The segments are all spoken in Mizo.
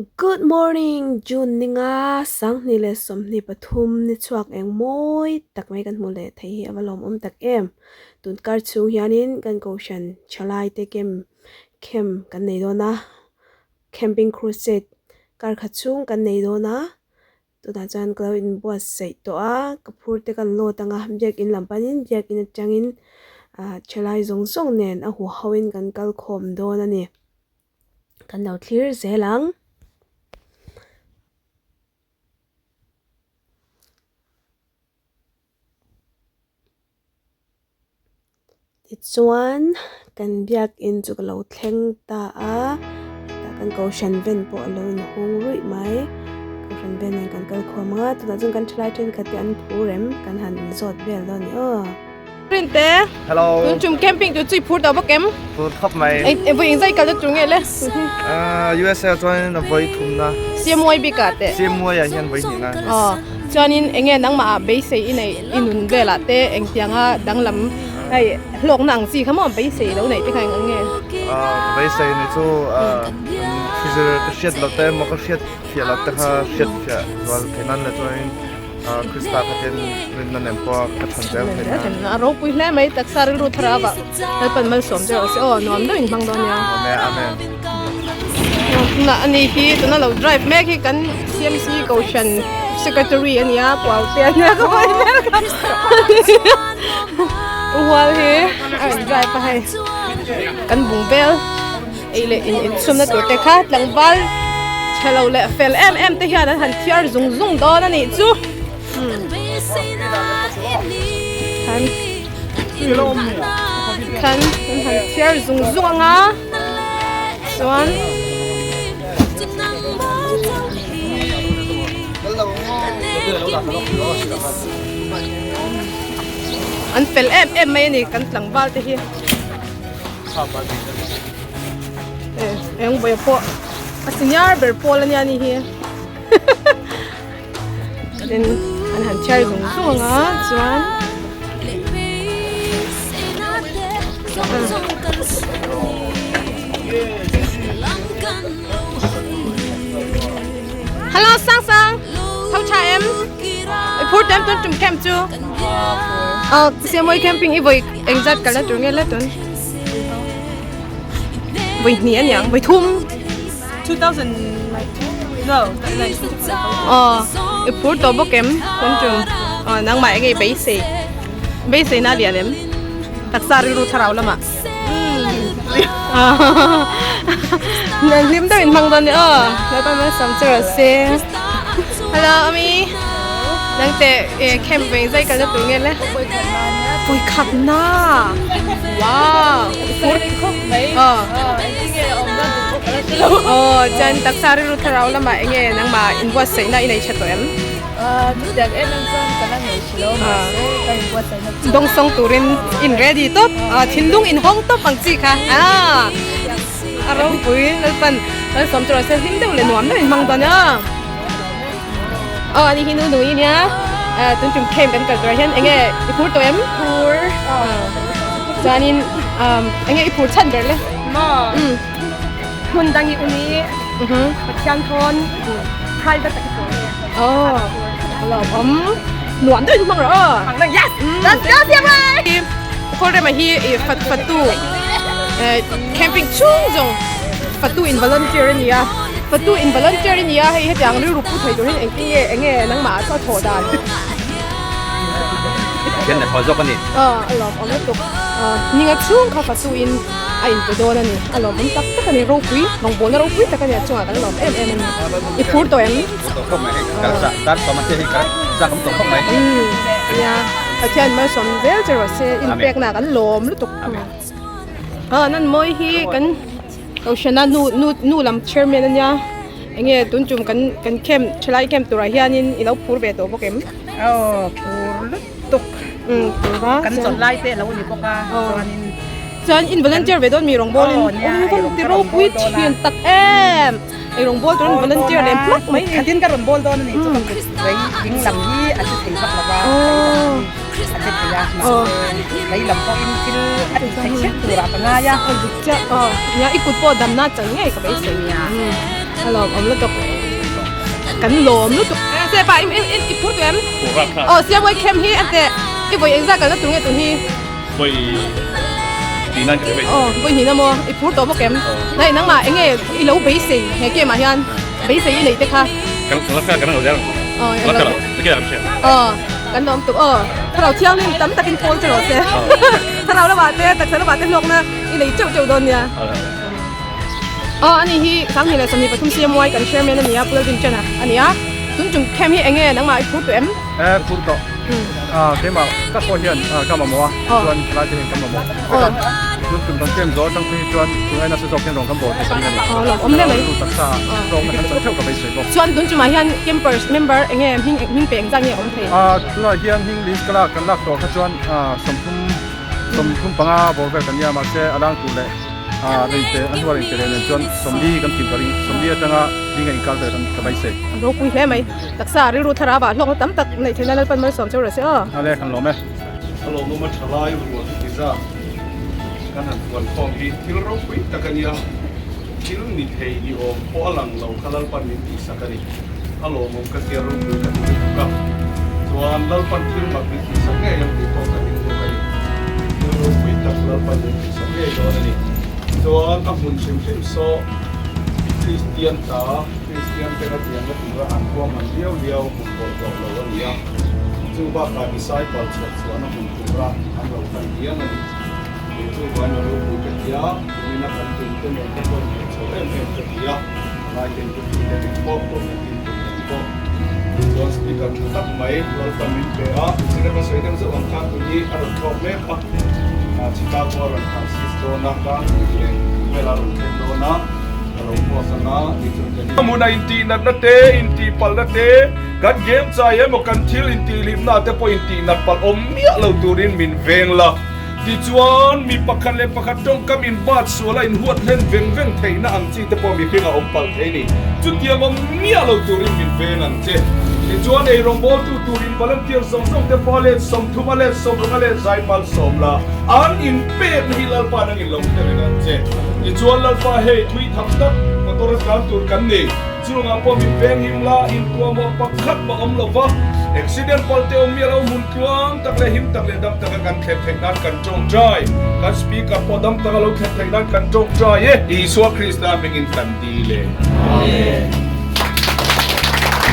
Good morning June ninga 2023 ni chhuak eng mawi tak mai kan hmu leh thei hi a va lawmawm tak em. Tun kar chhung hianin kan kohhran thalai te kem camp kan nei dawn a, camping crusade kar khat chhung kan nei dawn a, tunah chuan ka lo inbuatsaih tawh a, ka phur te ka load ang a, biakin lam panin biakin atangin ah thalai zawng zawng nen a huho in kan kal khawm dawn a ni. Kan lo thlir zel ang. Tichuan kan biakin chu ka lo thleng ta a, tah kan kohhran ven pawh a lo inhung ruih mai. Kohhran ven nen kan kal khawm ang a, tunah chuan kan thalai thenkhat te an phur em kan han inzawt vel dawn a ni aw. Rinte. Hello. Tun chum camping tu chui phur tawh bawk em? Phur khawp mai. Eng voi engzai kal na tur nge le? USA chuan a voi thum na. CMY bik ah te. CMY ah hian voi hnih na. Aw. Chuanin enge nangmah ah beisei i nei i nun velah te engtianga danglam hei hlawkna ang chi kha maw beisei lo neih te kha eng ang nge? Ka beisei ni chu thizir ka hriat loh te emaw ka hriat fiah loh te kha hriat fiah zual thei nan leh chuanin Krista khatin rinna nen pawh ka chhan zel thei na. A ropui hle mai taksa rilru thar avah Lalpan malsawm deuh rawh se aw nuam deuh in hmang dawn nia. Amen amen. Tunah ani hi tuna lo drive mek hi kan CMC Kohhran secretary a nia Puau te a nia ka hawi mek a Ual hi a rawn drive a hei kan bung vel ei leh in inchhunna tur te kha tlangval chhelo leh fel em em te hian an han thiar zung zung dawn a nih chu khan khan an han thiar zung zung ang a chuan an fel em em mai a ni kan tlangval te hi. Eng vawi pawh a senior ber pawl ania ni hi tin an han chhiar zung zung ang a chuan Hello sang sang tho tha em i phur tem tun tum camp chu siamoi camping i vawi engzat kal na tur nge la tun Voi hnih a niang, voi thum. 2019 no Aw, i phur tawh bawk em? Kan tum. Aw, nangmah enge i beisei? Beisei na lian em? Taksa rilru thlarau lamah. Nan hlim deuh in hmang dawn ni aw. Lalpa malsawm che rawh se. Hello Ami. Nang te camp veng zai kalna tur nge le? Pawikhat na. Wow. Aw chuan taksa rilru thlarau lamah enge nangmah inbuatsaihna i nei tha tawh em? Dawngsawng turin in ready tawp thinlung in hawng tawp ang chi kha a ropui Lalpan Lalsawm chu rawh se hlim deuh leh nuam deuh in hmang dawn a. Aw ani hi nu nui nia tun tum camp kan kal turah hian enge i phur tawh em? Phur. Chuanin enge i phur chhan ber le? Maw. Hmun dang i um i Pathian thawn private tak i phur nge. Aw lawmawm nuam deuh in hmang rawh aw. Hmang deuh yes. Let's go Siamai. Kawlrema hi i fat fatu camping chhung zawng fatu in volunteer a ni a. Fatu in volunteer a ni a hei hetiang rilru pu thei tur hian engtin nge enge nangmah ah chuan a thawh dan. Thian leh thaw zawk a ni. Aw a lawmawm lutuk. Ninga chhung kha fatu in a inpe dawn a ni. A lawmawm tak tak a ni ropui rawngbawlna ropui tak a ni a chungah kan lawm em em a ni. I phur tawh em? Phur tawh khawp mai hei kal zah dar sawm a che hei kal zah awm tawh khawp mai. Nia Pathian malsawm zel che rawh se inpekna kan lawm lutuk. Aw nan mawi hi kan Kohhrana nu nu nu lam chairman a nia enge tun tum kan kan camp thalai camp turah hianin i lo phur ve tawh bawk em? Aw phur lutuk phur a kan chawlh lai te a lo ni bawk a chuanin chuan in volunteer ve dawn mi rawngbawlin aw nia awm ti ropui thin tak em ei rawngbâwl turin volunteer leh hmak mai ni khatin ka rawn bâwl dawn a ni chu ka kut lei ding lam hi a che thei vak lo va lei lam hi a che thei a mahse lei lam pawhin thil a ti theih hrep turah ka ngai a dik chiah aw nia i kut pawh damna chang ngei ka beisei nia. A lawm awm lutuk. Kan lawm lutuk. Se pa i i phur tawh em? Aw siamawii camp hi a teh i vawi engzat kalna tur nge tun hi? Vawi hnihna ka hre Aw vawi hnihna maw i phur tawh bawk em? Nai nangmah eng nge i lo beisei he camp ah hian beisei i neih te kha? Kan la kan lo zel ang. Aw la ka lo ka lo hria. Aw kan lawm tuk aw thlarau thianghlim tam takin pawl che rawh se. Thlarau lamah te taksa lamah te hlawkna i nei teuh teuh dawn nia. Aw ani hi 2023 CMY kan chairman a ni a Pu Lalrinchana a ni a tun chung camp hi eng nge nangmah i phur tawh em? E phur tawh a keimah tak pawh hian ka mamawh a chuan helai te hian ka mamawh tun tum kan camp zawh atang phei hi chuan tungai nasa zawk hian rawn kan bawh thei ka ring a ni. Aw lawmawm hle mai. Taksa hlawkna kan chan theuh ka beisei bawk. Chuan tun chungah hian campers member eng nge hming hming pe engzat nge awm thei? A tunah hian hming list ka lak kan lak tawh kha chuan 35 bawr vel kan nia mahse a lang tur leh Reinte a hnua reinte leh nen chuan 40 kan tim ka ring, 40 atanga dinga inkar vel kan ka beisei. A ropui hle mai. Taksa rilru thlarau ah hlawkna tam tak neih theihna Lalpan malsawm cheu rawh se aw. Ale kan lawm e. A lawmawm a tha lai rual hi ti zat kan han fuan khawm hi thil ropui tak a nia, thil ni thei ni awm pawh a lang lo kha Lalpan min tihsak a ni. A lawmawm ka tia ropui ka ti lutuk a, chuan Lalpan thil mak min tihsak ngei ang tih pawh ka ring bawk a ni. Thil ropui tak Lalpan min tihsak ngei dawn a ni. Chuan a hmun hrim hrim saw Kristian ta, Kristian te ka tiang a tura an huam han liau liau hmun bawlhhlawh lo a ni a, chu bakah disciple chhuah chhuahna hmun tura an lo hman diam a ni. Kei chu vain a ropui ka ti a, kumina kan tum te nen ka pawh inhmeh chho em em ka ti a, a lai ten ka tih te min pawh pawh ka tin tum nen pawh chuan speaker tha tak mai Lalpan min pe a, zira ka sawi deuh zeuh ang khan tun hi a rawn thlawk mek a, Chicago a rawn Francis dawn a, Tlangpui leh vel a rawn thleng dawn a, ka lo hmuak ang a, tichuan ka ni. Hmuna intihnatna te, intihpalhna te, kan game chai emaw kan thil intihhlimna te pawh intihnat palh awm miah lo turin min veng la. Tichuan, mi pakhat leh pakhat tawngkam inbat sual a inhuat hlen veng veng theihna ang chi te pawh mihring a awm palh thei ni. Chutiang awm miah lo turin min veng ang che. Tichuan, ei rawngbawltu tur in volunteer zawng zawng te pawh a let 30 a let 60 a let zai pal sawm la, an inpekna hi Lalpa nangin lo hre reng ang che. Tichuan, Lalpa hei thui tham tak motor a tlan tur kan ni. Chungah pawh min veng him la, intuamawh pakhat mah awm lo va, accident palh te awm miah lo hmun tluang tak leh him tak leh dam taka kan thlen theih nan kan tawngtai. Kan Speaker pawh dam taka lo thlen theih nan kan tawngtai e. Isua Krista hmingin kan dil e. Amen.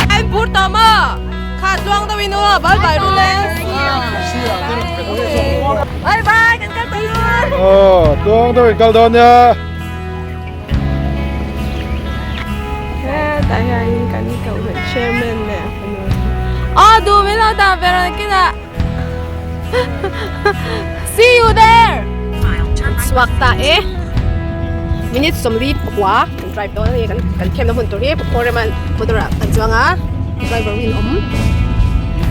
Ai bur tawh maw? Kha tluang deuh in aw, bye bye rul e. Bye bye, kan kal tawh rul. Aw, tluang deuh in kal dawn nia. Hetah hianin kan kohhran chairman leh a fanu aw duh min lo dah ve rawn kinah see you there chhuak ta e minute 44 kan drive dawn a ni kan kan camp na hmun tur hi Pu Rema motor ah kan chuang a driver rin awm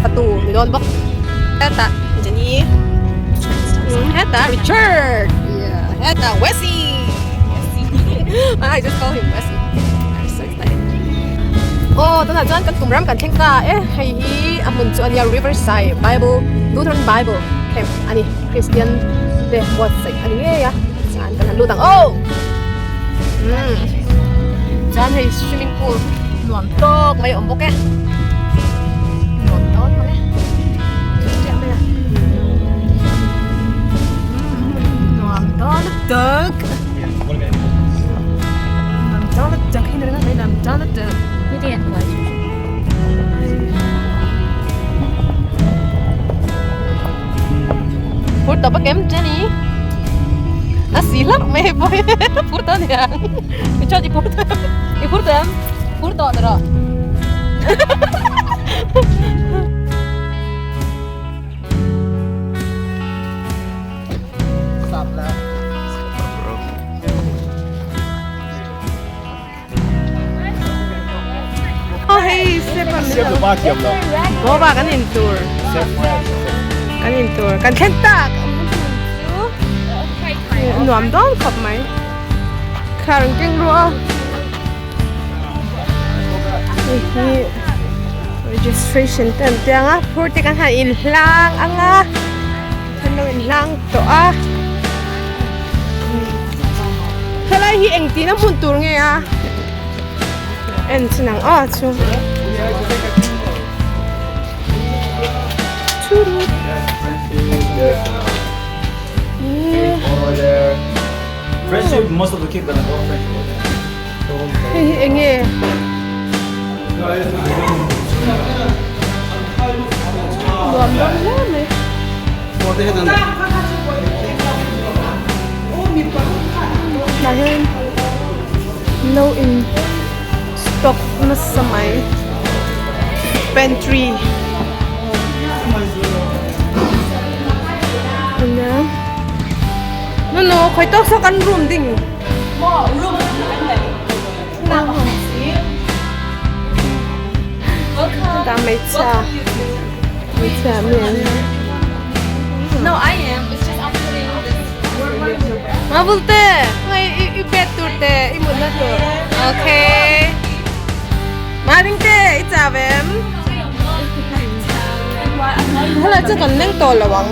fatu ni dawn bawk hetah Jenny hetah Richard hetah Wesley I just call him Wesley. I'm so excited. Oh, tunah chuan kan kum ram kan thleng ta e. Hei hi a hmun chu a nia Riverside Bible Lutheran Bible Camp a ni. Christian te buatsaih a ni ngei a. Chuan kan han lut ang oh. Hmm. Chuan hei swimming pool nuam tawk mai a awm bawk e. Nuam dawn mang e. Chiah mai a. Nuam dawn lutuk. Phur tawp a kem Jenny a si hlauh mai hei pawh hi phur tawh a niang chuan i phur tawh em i phur tawh em phur tawh ni rawh. Goa kan in tur kan in tur kan thlen tak nuam dawn khawp mai khar an keng ruah a hei hi registration te an tiang a phur te kan han inhlang ang a. Kan lo inhlang tawh a helai hi engtin a hmun tur nge a En chin ang aw chu. Friendship, most of the kids gonna go friendship. Hei hi enge? Nuam dawn hle mai. Tah hian no in stock nasa mai pantry ania no no khawi tawk saw kan room ding Tah hmeichhia hmeichhia mi an Mabulte hei i bed tur te i mutna tur okay Maringte i chau em helai chu kan leng tawh lo ang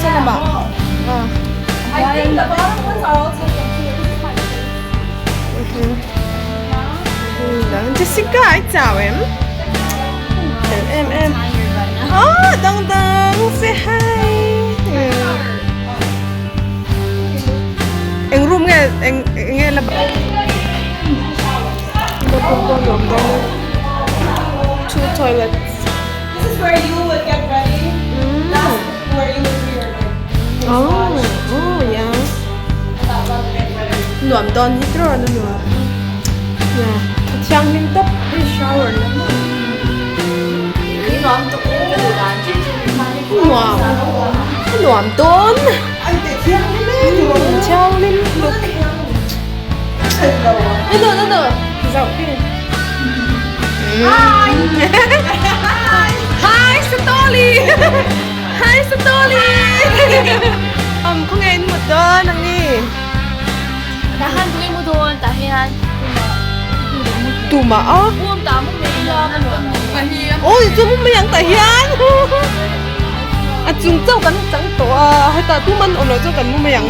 saw lamah Jessica i chau em fel em em oh dang dang say hi eng room nge eng nge la two toilets This is where you would get ready. That's where you would do your like face oh wash. oh yeah That one get ready. Nuam dawn hi tiraw na nuam yeah a thianghlim tawp hei shower la maw nuam a nuam dawn thianghlim look no no no zauh khi hi hi Satoli hi Satoli um khawnge in mut dawn ang ni. Tah hian tui mu dawn tah hian Tumah a. Bum tah mu mai ang a nuam Aw chu mu mai ang tah hian a chung chauh kan chang tawh a hetah tuman awm loh chu kan mu mai ang.